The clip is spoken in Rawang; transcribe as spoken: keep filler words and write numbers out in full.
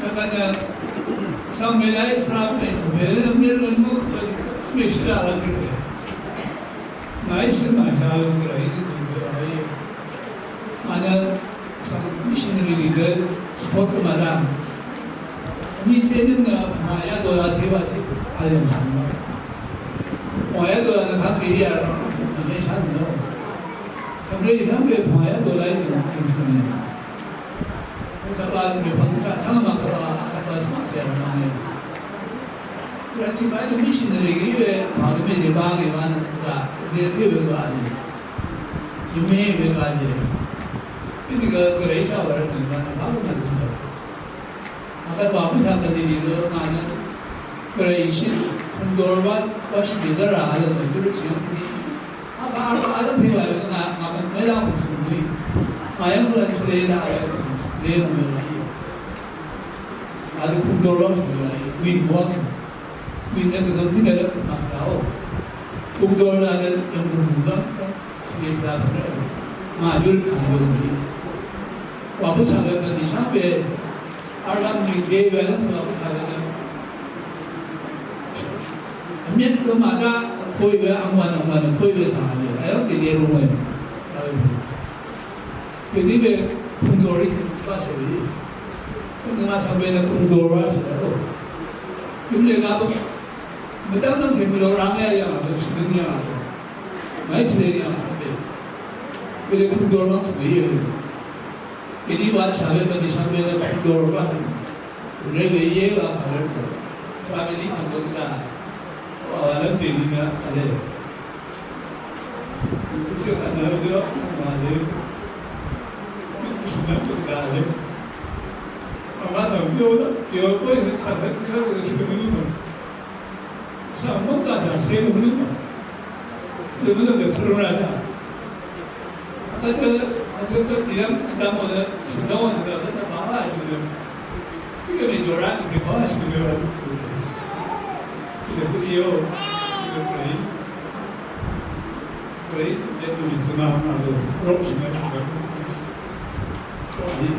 Kàngkàngà svng mèlái svra mèsvng mèlé mèlé mø mèshìlá wà dø. Ngàí shø̀n màshà lò gvray dø gvray. Mànø svng missionary nìgø support màdá. Mìsé nø ngà màyá dòlá zéwà tì a yv̀ng svng màdá. Pv̀ngwàyv́ng dòlà nø kaq kèrí a rvng, nv̀mé shá nò. Shv̀mré ìhv́ng we pv̀ngwàyv́ng dòlà í zø̀ng kèsø̀n nì. Kaq ba nø mèpv̀ng kaq tv́ng màkv́m a, kaq ba svng sè rvng nì. Rvt tì ba nø missionary gí we pv̀ng we mèdè ba gí ba nø gà zè pè we gà lì. Yvmé we gà lì. Bì nìgø gvray shá wà rvt nì ba nø ba gø màdø. Akvt wa bǿsha kvlì nìgø ngà nø gvray shì kùmdor wa wa shì dèzv́r rà vl nø gø røtshì yv́ng kùmí. Akvt a rvt a rvt tè wa nø ngà ngà mv̀n mv́y lá kùmsùn mø̀í. Ngà yv́ng gø vl tvrē lá vl kùmsùn tvrē mø̀í wa í. Ngà nø kùmdor wa shì mø̀í wa í. Wìn wa shì. Wìn nø dvgøm tì mèlø kùm màkvra ó. Kùmdor wa nø yv̀ng gø mø̀í wa. Shvngbe shvla pvngrvl. Ngà yul kàng yul mì. Wà bǿsha we mvdì shvngbe. Arvm mì dé we lv́ng wà bǿsha we nø. Vmyvt gø màdá koy we angwan angwan koy we sàngà lè. Ayv́ng dèdè rung we. Wèdí we kùngdòr í bá shvbì. Kùngdòr ngà shvngbe nø kùngdòr wà shvbì. Jø̀m lè ngà bø. Mvdv́ng nvng tèmvlò rvng yà yà ngà bø shvbì yà ngà bø. Màí shvlē yà ngà bø. Wèdí kùngdòr wà shvbì yà. Wèdí wà shvbì bø dì shvngbe nø kùngdòr wà. Rvgø yé wa kà rvgø. Family kà gø tà. Wa wa lv́m dèní na vle. Kùsø kà nvgø wa vle. Kùsø nvgø wa vle. Wa wa sà byo la, byo ko sa ka ka sù ni ma. Sa mvng kà sa se ni ma. Ni ma ka sù ra sa. Akvt, akvt, akvt, ìlv́m, ìlv́m ò nø, shvdv́ng ò nø, akvt, màwá shvdv́ng. Ìgø mèjòrá, ìgø màwá shvdv́ng. Ìgø kú ìyó, ìgø kúrì. Kúrì, yv́ng dùn ìsø̀n nà, nà lò, rok shvdv́ng, shvdv́ng. Kúrì.